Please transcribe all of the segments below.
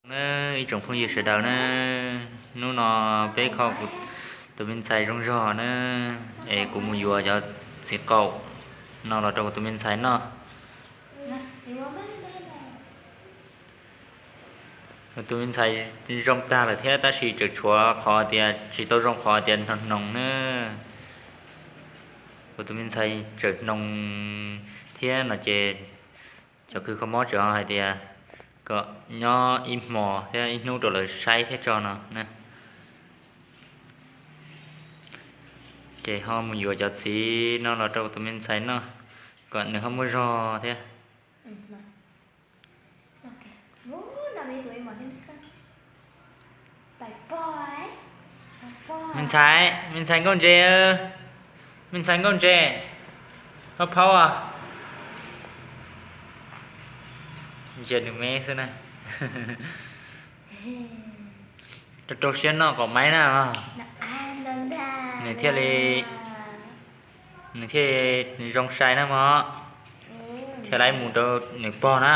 Na, ib tsoom phooj ywg sawv daws na, hnub no peb kho kuv tus me ntxhais zoo zog na, es kuv mus yuav cov txiv qaum no los rau kuv tus me ntxhais noj. Kuv tus me ntxhais zoo tag lawm thiab tab sis tseem tshuav qhov tias tsis tau zoo qhov tias hnoos hnoos na. Kuv tus me ntxhais tseem hnoos thiab no ces cov kws kho mob tseem hais tias kom nyob ib hmos thiab ib hnub rau lawv saib thiab tso no na. Ces ho mus yuav cov txiv no los rau kuv tus me ntxhais noj kom nws ho muaj zog thiab. Me ntxhais, me ntxhais nkauj ntse, me ntxhais nkauj ntse, ho phaub os. Ntsia nws me xwb na. Rau rau siab noj qaum maib na. Nws thiaj li, nws thiaj zoo sai na mog, thiaj li mus rau nws pog na.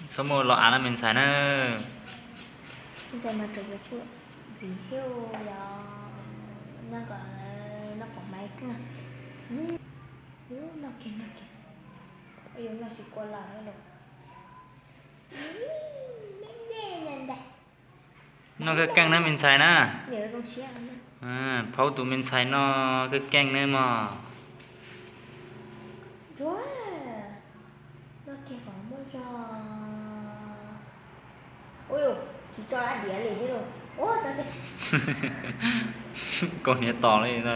Txhob muaj los av na me ntxhais na. Noj kheej kheej na me ntxhais na. Phaub tus me ntxhais noj kheej kheej nawb mog. Kaus hniav tom li no.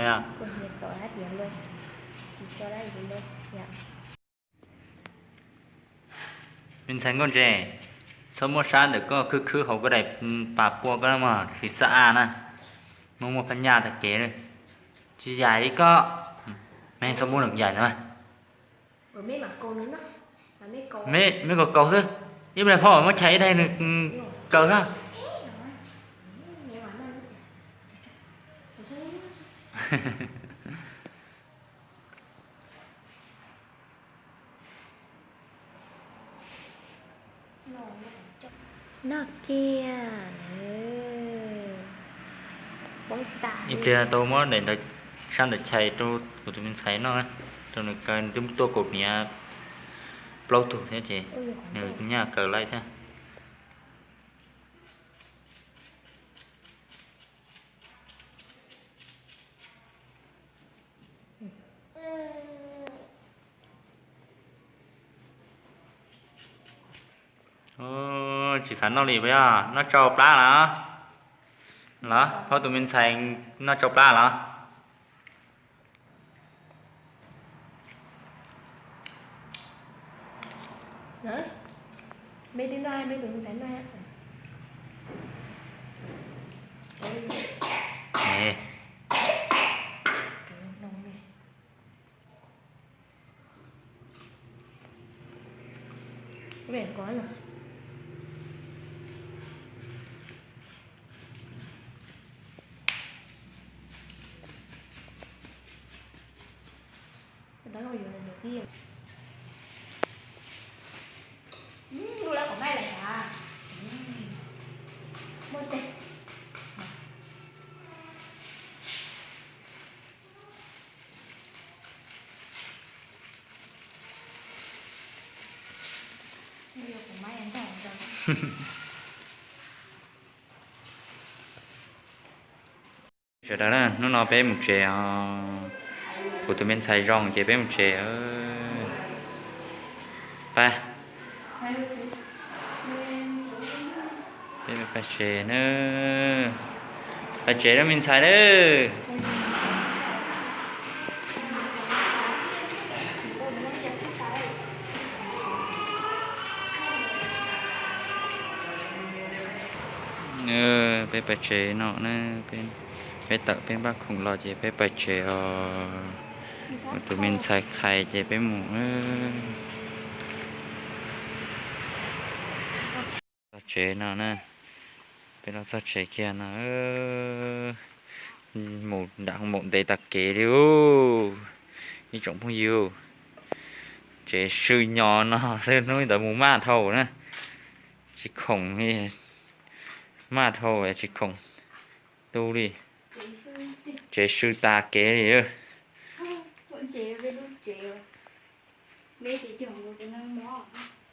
Me ntxhais nkauj ntse, txhob muab sab ntawm koj khwb khwb hauv koj daim pas pua koj na mog, siv xab a na. Muaj muaj phab nyaj tag kev, tsis yaim li koj. Me txhob muab nws yaim ntawd. Me kaus kaus xwb, ib pliag phob muab chais ib daig nws kaws xwb. Noj kiag. Ib pliag tau muab daim ntawd, sab ntawd chais rau kuv tus me ntxhais noj, rau nws kaw, nws twb tuaj kaus hniav plaub tug thiab ces nws nyaj kaw laij thiab. Tsis xav noj li puas yog? Noj tsau plab los? Los phaub tus me ntxhais noj tsau plab los? Sawv daws na, hnub no peb mus tsev os. Kuv tus me ntxhais zoo ces peb mus tsev. Pab, peb pais tsev na. Pais tsev na me ntxhais na. Peb pais tsev no na, peb Peb tawm peb npaj khoom los ces peb pais tsev os. Tus me ntxhais qhais ces peb mus txog tsev no na. Peb los txog tsev kiag no, mus nram hoos maum ntev tas kev li ub. Ib tsoom phooj ywg, tsev sw nyo no xwb hnub ntawd mus maj dhau na. Tsis khoom li, maj dhau tsis khoom tu li. Tsev sw tas kev li.